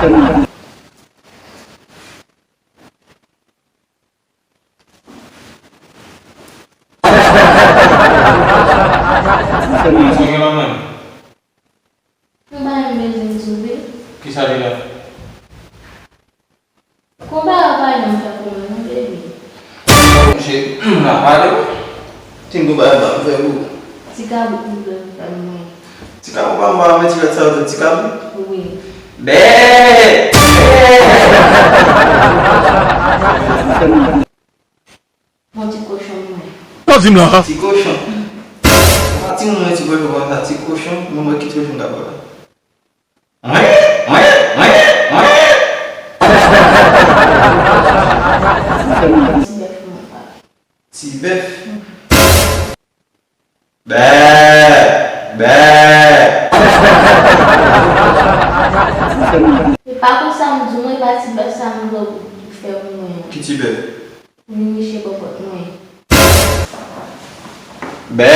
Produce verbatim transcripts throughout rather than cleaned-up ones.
Sa gen la menm? Yon bagay m bezwen di w, wi. Kisa li la? Konba a pa janm fè pou mwen, non, baby. Bon, cheri, m ap pale, wi. Ti konba a pa fè pou ou. Ti kabrit m bezwen fè mwen. Ti kabrit pa mwen, men ti bèt sa yo di ti kabrit? Wi. Bè! Bè! Bon, ti kochon mwen. Sa w di m la? Ti kochon. Pa ti moun mwen ti kochon konsa, ti kochon, mwen mwen ki ti kochon ka pale. Wen, wen, wen, wen. Ti bèf mwen pa. Ti bèf. Bè! Bè! E pa konsa m di w, mwen pa ti bèf sa m vle w fè pou mwen an. Ki ti bèf? Miniche bòbòt mwen. Bè!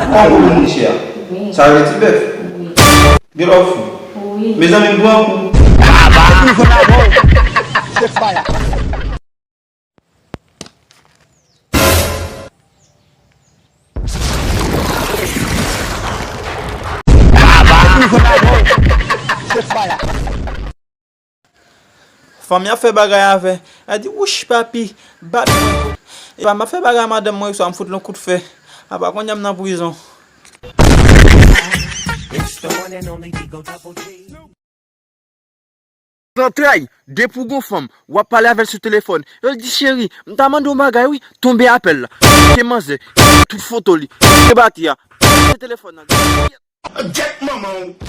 Kòman pou miniche a? Wi. Sa vle ti bèf? Wi. Gen lè w fou? Wi. Mezanmi, m pran kou. Fanmi an fè bagay avè. Li di, "Wouch, papi, bat mwen." Epa, m ap fè bagay a madanm mwen, swa m fout l yon kout fè. Apa kounye a m nan prizon. Zantray, depi w gon fanm, w ap pale avè l sou telefòn. Yo di, "Cheri, m ta mande w yon bagay, wi." Tonbe apèl la. Ke manzè, tout foto li. Ke batri a. Ke telefòn nan. Gyèt manman w.